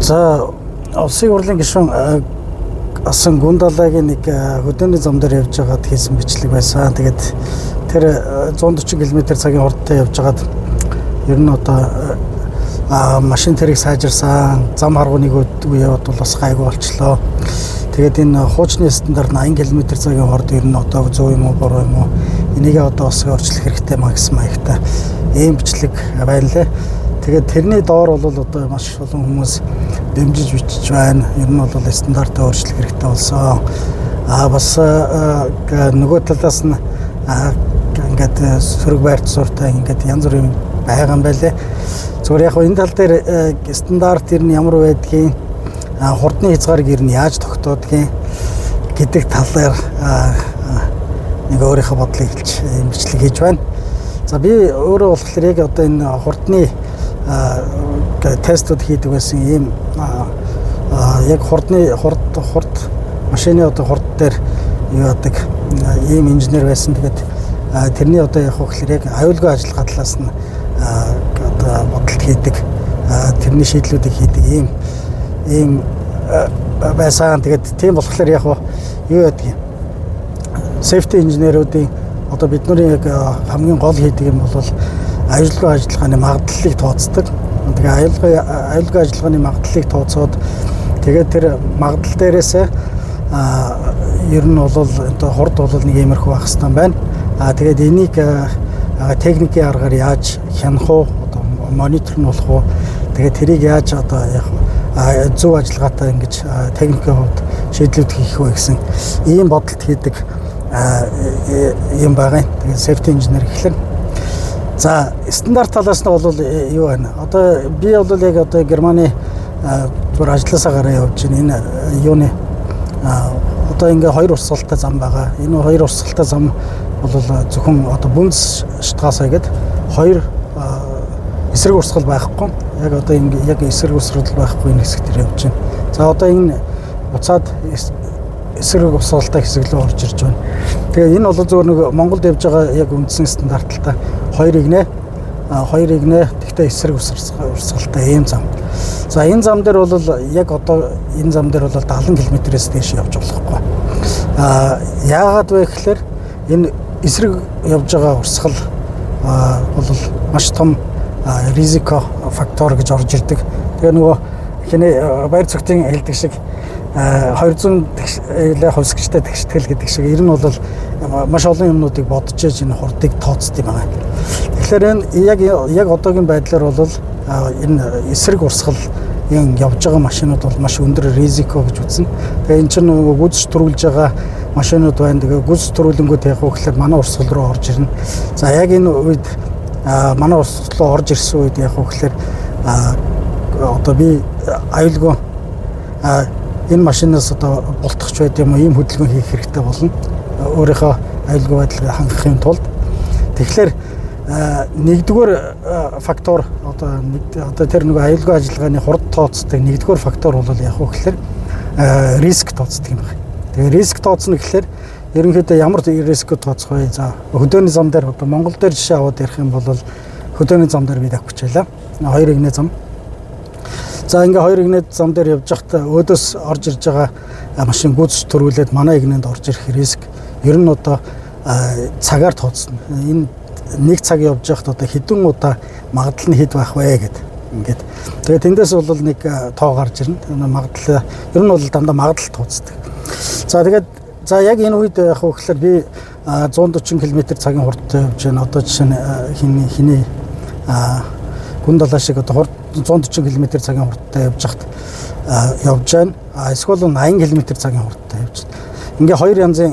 За, улсын хурлын гишүүн Асан Гүн Далайгийн нэг хөдөөний зам дээр явж байгаад хийсэн бичлэг байсан. Тэгээд тэр 140 км цагийн хурдтай явж байгаад ер нь одоо машин тэрийг сайжирсан, зам харгуй нэг үе бол бас гайгүй болчлоо. Тэгээд энэ хуучны стандарт 80 км цагийн хурд ер нь одоо зөв юм уу, буруу юм уу? Энийг одоо бас өөрчлөх хэрэгтэй маа гэсэн маягтай ийм бичлэг байна лээ. Тэгээд тэрний доор бол одоо маш олон хүмүүс дэмжиж бичиж байна. Ер нь бол стандартаа өөрчлөх хэрэгтэй болсон. А бас нөгөө талаас нь ингээд сөрөг байр суурьтай ингээд янз бүрийн байгаа юм байлээ. Зүгээр яг энэ тал дээр стандарт ер нь ямар байдгийг, хурдны хязгаарыг ер нь яаж тогтоодгийг гэдэг талаар нэг өөрийнхөө бодлыг хэлж ийм бичлэг хийж байна. За, би өөрөө болохоор яг одоо энэ хурдны тестүүд хийдэг байсан ийм яг хурдны хурд машины одоо хурд дээр юу яадаг ийм инженер байсан. Тэгээд тэрний одоо яг гэхээр яг аюулгүй ажиллагаа талаас нь одоо бодолт хийдэг, тэрний шийдлүүдийг хийдэг ийм байсан. Тэгээд тийм болохоор яг юу яадаг юм, safety инженеруудын одоо бид нарын яг хамгийн гол хийдэг юм бол аюулгүй ажиллагааны магадлалыг тооцдог. Тэгээ аюулгүй ажиллагааны магадлалыг тооцоод, тэгээд тэр магадлал дээрээсээ ер нь бол одоо хурд бол нэг иймэрхүү байх хэрэгтэй байна. А тэгээд энийг техникийн аргаар яаж хянах уу, одоо монитор нь болох уу, тэгээд тэрийг яаж одоо яг зөв ажиллагаатай ингэж техникийн хувьд шийдлүүд хийх вэ гэсэн ийм бодолт хийдэг юм байгаа юм. Тэгээд safety engineer гэхлээр, за, стандарт талаас нь бол юу байна? Одоо би бол яг одоо Германы зүгээр ажилласаа гараа явж байна. Энэ юуны одоо ингээ хоёр урсгалтай зам байгаа. Энэ хоёр урсгалтай зам бол зөвхөн одоо Bundesstraße гэдэг хоёр эсрэг урсгал байхгүй. Яг одоо ингээ яг эсрэг урсгал байхгүй энэ хэсэг дээр явж байна. За, одоо энэ буцаад эсрэг урсгалтай хэсэг рүү орж ирж байна. Тэгээ энэ бол зөвхөн нэг Монголд явж байгаа яг үндсэн стандарт л та. Хоёр эгнээ, хоёр эгнээ, тэгтээ эсрэг урсгалтай ийм зам. За, энэ зам дээр бол яг одоо энэ зам дээр бол 70 км-ээс дээш явж болохгүй. А яагаад вэ гэхээр энэ эсрэг явж байгаа урсгал бол маш том риск фактор гэж орж ирдэг. Тэгээ нөгөө хиний баяр цогтын хэлдэг шиг 200 тэгш хувьсгчтай тэгштгэл гэдэг шиг ер нь бол маш олон юмнуудыг бодож ээж энэ хурдыг тооцдог юм байна. Тэгэхээр энэ яг одоогийн байдлаар бол энэ эсрэг урсгал энэ явж байгаа машинууд бол маш өндөр риск гэж үзнэ. Тэгээ энэ чинь нөгөө гүйцэж түрүүлж байгаа машинууд байна. Тэгээ гүйцэж түрүүлэнгүүт яг гэхээр манай урсгал руу орж ирнэ. За, яг энэ үед манай урсгал руу орж ирсэн үед яг гэхээр одоо би аюулгүй энэ машинаас одоо бултахч байд юм уу, ийм хөдөлгөөн хийх хэрэгтэй болно. Өөрийнхөө аюулгүй байдлыг хангахын тулд. Тэгэхээр нэгдүгээр фактор одоо нэг одоо тэр нөгөө аюулгүй ажиллагааны хурд тооцдог нэгдүгээр фактор бол яг уу гэхээр риск тооцдог юм байна. Тэгээ риск тооцно гэхээр ерөнхийдөө ямар риск тооцох вэ? За, хөдөөний зам дээр одоо Монгол дээр жишээ аваад ярих юм бол хөдөөний зам дээр би давхиж байлаа. Хоёр эгнээ зам. За, ингээ хоёр эгнээ зам дээр явж байхдаа өөдөөс орж ирж байгаа машин гүйцэж түрүүлээд манай эгнээнд орж ирэх риск ер нь одоо цагаар тооцно. Энэ нэг цаг явж байхад одоо хэдэн удаа магадлал нь хэд байх вэ гэд. Ингээд тэгээд тэндээс бол нэг тоо гарч ирнэ. Магадлал ер нь бол дандаа магадлал тооцдог. За, тэгээд за яг энэ үед яг гэхээр би 140 км цагийн хурдтай явж байна. Одоо жишээ нь хиний хиний гүн далай шиг одоо хурд 140 км цагийн хурдтай явж хахад явж байна. А эсвэл 80 км цагийн хурдтай явж байна. Ингээ хоёр янзын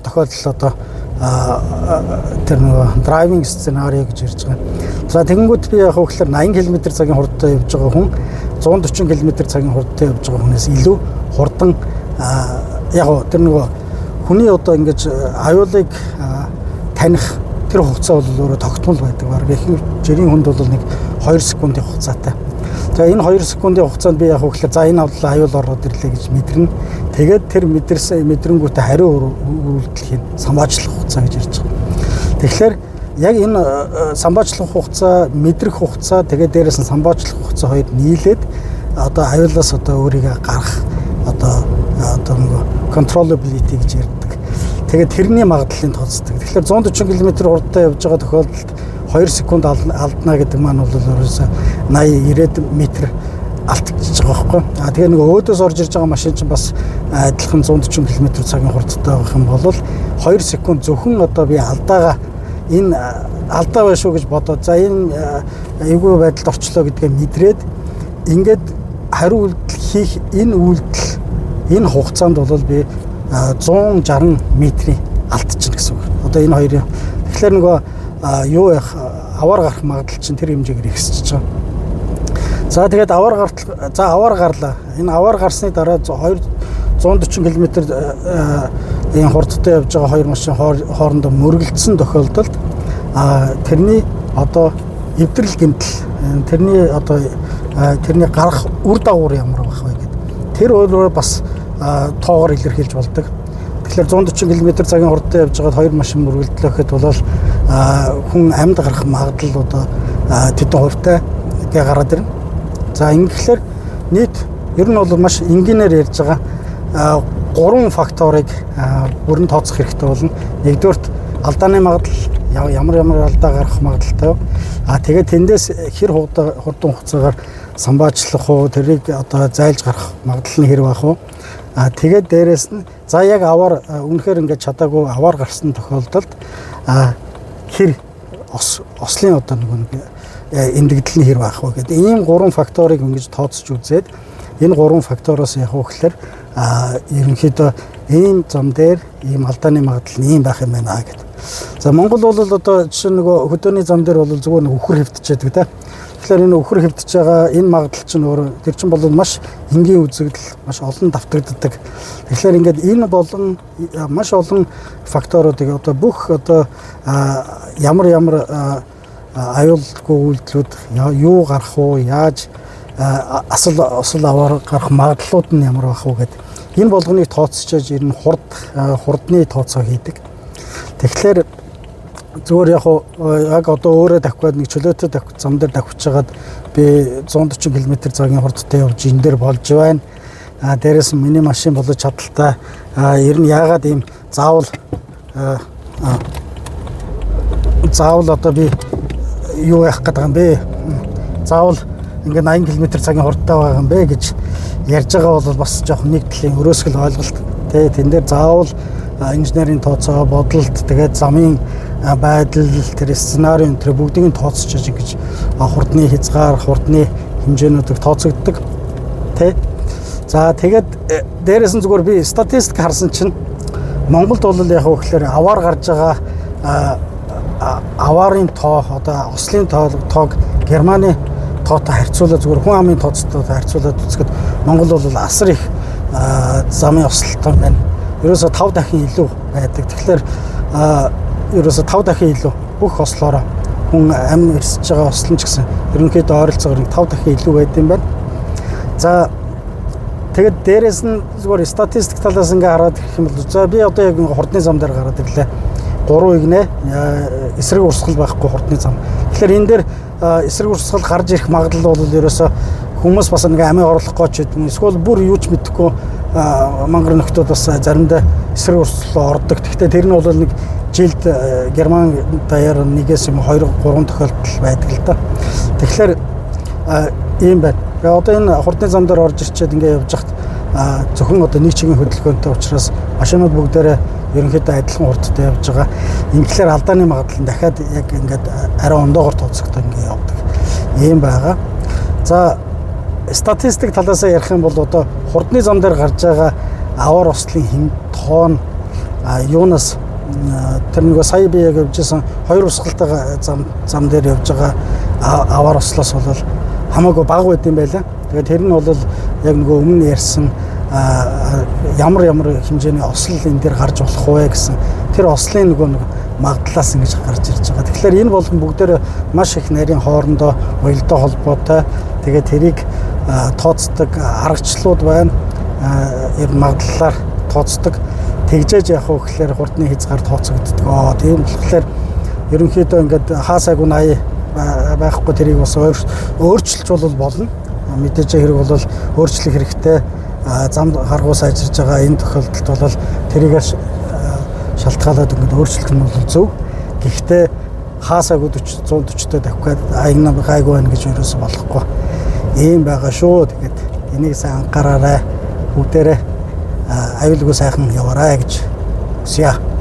тохиолдол одоо тэр нөгөө driving scenario гэж ярьж байгаа. За, тэгэнгүүт би яг гэхээр 80 км цагийн хурдтай явж байгаа хүн 140 км цагийн хурдтай явж байгаа хүнээс илүү хурдан яг тэр нөгөө хүний одоо ингэж аюулыг таних тэр хугацаа бол өөрөө тогтмол байдаг. Бараг ихэнх жирийн хүнд бол нэг 2 секундын хугацаатай. За, энэ 2 секундын хугацаанд би яг гэхээр за энэ авлаа, аюул ороод ирлээ гэж мэдэрнэ. Тэгээд тэр мэдэрсэн мэдрэнгүүтээ хариу үйлдэл хийн самбаачлах хугацаа гэж ярьж байгаа. Тэгэхээр яг энэ самбаачлах хугацаа, мэдрэх хугацаа, тэгээд дээрээс нь самбаачлах хугацаа хоёр нийлээд одоо аюулаас одоо өөрийгөө гарах одоо нөгөө controllability гэж ярьдаг. Тэгээд тэрний магадлалыг тооцдог. Тэгэхээр 140 км хурдтай явж байгаа тохиолдолд 2 секунд алдна гэдэг маань бол ерөөсөө 80 90 метр алдчихж байгаа байхгүй. А тэгээ нөгөө өөдөөс орж ирж байгаа машин чинь бас адилхан 140 км цагийн хурдтай байх юм бол 2 секунд зөвхөн одоо би алдаагаа, энэ алдаа байна шүү гэж бодоод, за, энэ эвгүй байдалд орчлоо гэдгээ мэдрээд ингээд хариу үйлдэл хийх энэ үйлдэл, энэ хугацаанд бол би 160 метрийн алдчихна гэсэн үг. Одоо энэ хоёрын, тэгэхээр нөгөө юу яах, аваар гарах магадлал чинь тэр хэмжээгээр ихсэж байгаа. За, тэгээд аваар гартал, за, аваар гарлаа. Энэ аваар гарсны дараа 240 км энэ хурдтай явж байгаа хоёр машин хоорондоо мөргөлдсөн тохиолдолд тэрний одоо эвдрэл гэмтэл, тэрний одоо тэрний гарах үр дагавар ямар байх вэ гэдэг. Тэр өөрөө бас тоогоор илэрхийлж болдог. Тэгэхээр 140 км цагийн хурдтай явж байгаад хоёр машин мөргөлдлөхөд бол хүн амьд гарах магадлал одоо тэдэн хувьтай гээ гараад ирнэ. За, ингэхлээр нийт ер нь бол маш энгийнээр ярьж байгаа гурван факторыг бүрэн тооцох хэрэгтэй болно. Нэгдүгээрт алдааны магадлал, ямар ямар алдаа гарах магадлалтай вэ? А тэгээд тэндээс хэр хурдан хугацаагаар самбаачлах уу, тэрийг одоо зайлж гарах магадлал нь хэр байх вэ? А тэгээд дээрэс нь, за, яг аваар үнэхээр ингээд чадаагүй аваар гарсан тохиолдолд хэр ослын одоо нөгөө нэг эндэгдэл нь хэр байх вэ гэдэг ийм гурван факторыг ингэж тооцож үзээд, энэ гурван фактороос яг гэхээр ерөнхийдөө ийм зам дээр ийм алдааны магадлал нь ийм байх юм байна гэдэг. За, Монгол бол одоо жишээ нь нөгөө хөдөөний зам дээр бол зүгээр нэг үхэр хэвтчихэдэг те. Тэгэхээр энэ үхэр хэвтэж байгаа энэ магадлал чинь өөрөө, тэр чинь бол маш энгийн үзэгдэл, маш олон давтагддаг. Тэгэхээр ингээд энэ болон маш олон факторуудыг, одоо бүх одоо ямар ямар аюулгүй үйлдэлүүд юу гарах уу, яаж асал осол аваар гарах магадлалууд нь ямар байх уу гэдэг энэ болгоныг тооцож, ер нь хурдны тооцоо хийдэг. Тэгэхээр зүгээр яг яг одоо өөрөө давхиад нэг чөлөөтэй давх зам дээр давхиж хагаад би 140 км цагийн хурдтай явж энэ дээр болж байна. А дээрэс нь миний машин болож чадaltaй. А ер нь яагаад ийм заавал одоо би юу яах гээд байгаа юм бэ? Заавал ингээ 80 км цагийн хурдтай байгаа юм бэ гэж ярьж байгаа бол бас жоохон нэг талын өрөөсгөл ойлголт. Тэ, тэн дээр заавал инженерийн тооцоо, бодолт, тэгээд замын байдал, тэр сценарийн, тэр бүгдийг нь тооцож ингэж хурдны хязгаар, хурдны хэмжээнүүдийг тооцогддог. Тэ. За, тэгээд дээрэс нь зүгээр би статистик харсан чинь Монголд бол яг гэхээр аваар гарч байгаа аваарын тоо, одоо ослын тоог Германы тоотой харьцуулаад, зүгээр хүн амын тооцтой харьцуулаад үзэхэд Монгол бол асар их замын ослолтой байна. Ерөөсө 5 дахин илүү байдаг. Тэгэхээр ерөөсө 5 дахин илүү бүх ослоороо, хүн амь эрсэж байгаа осол нь ч гэсэн ерөнхийдөө ойролцоогоор 5 дахин илүү байд юм байна. За, тэгээд дээрэс нь зүгээр статистик талаас ингээ хараад ирэх юм бол, за, би одоо яг хурдны зам дээр гараад ирлээ. 3 игнэ эсрэг урсгал байхгүй хурдны зам. Тэгэхээр энэ дээр эсрэг урсгал гарч ирэх магадлал бол ерөөсө хүмүүс бас нэг амийн орлох гоч гэдэг юм. Эсвэл бүр юу ч мэдэхгүй мангар нөхдүүд бас заримдаа эсрэг урсгал ордог. Гэхдээ тэр нь бол нэг жилд Герман даяар нэгээс юм 2 3 тохиолдол байдаг л да. Тэгэхээр ийм байна. Тэгээ одоо энэ хурдны зам дээр орж ирчээд ингээ явж хахад зөвхөн одоо нэг чигийн хөдөлгөөнтэй учраас машинууд бүгдээрээ ерөнхийдөө адилхан хурдтай явж байгаа. Ингээхээр алдааны магадлал нь дахиад яг ингээд арай ондоогоор тооцогдоо ингээ явдаг. Ийм байгаа. За, статистик талаас ярих юм бол одоо хурдны зам дээр гарч байгаа аваар ослын хэм тоон юунаас, тэр нөгөө сая би яг явж исэн хоёр урсгалтай зам дээр явж байгаа аваар ослоос бол хамаагүй бага байд юм байлаа. Тэгээд тэр нь бол яг нөгөө өмнө ярьсан ямар ямар хэмжээний осол энэ дээр гарч болох вэ гэсэн тэр ослын нөгөө нэг магадлалаас ингэж гарч ирж байгаа. Тэгэхээр энэ болгон бүгдээр маш их нарийн хоорондоо уялдаа холбоотой. Тэгээд тэрийг тооцдог аргачлалууд байна. Ер нь магадлалаар тооцдог. Тэгжээж явах уу гэхээр хурдны хязгаар тооцогддог. Тийм болохоор ерөнхийдөө ингээд хаасаагүй 80 байхгүй, тэрийг бас өөрчилж бол болно. Мэдээж хэрэг бол өөрчлөх хэрэгтэй. Зам харгуу сайжирж байгаа энэ тохиолдолд бол тэрийгээр шалтгаалаад ингээд өөрчлөх нь бол зөв. Гэхдээ хаасаагүй 40 140-той тавих гээд энэ гайгүй байна гэж ерөөсө болохгүй. Ийм байгаа шүү. Тэгээд энийг сайн анхаараарай. Бүгдээрээ аюулгүй сайхан яваарай гэж хүсье.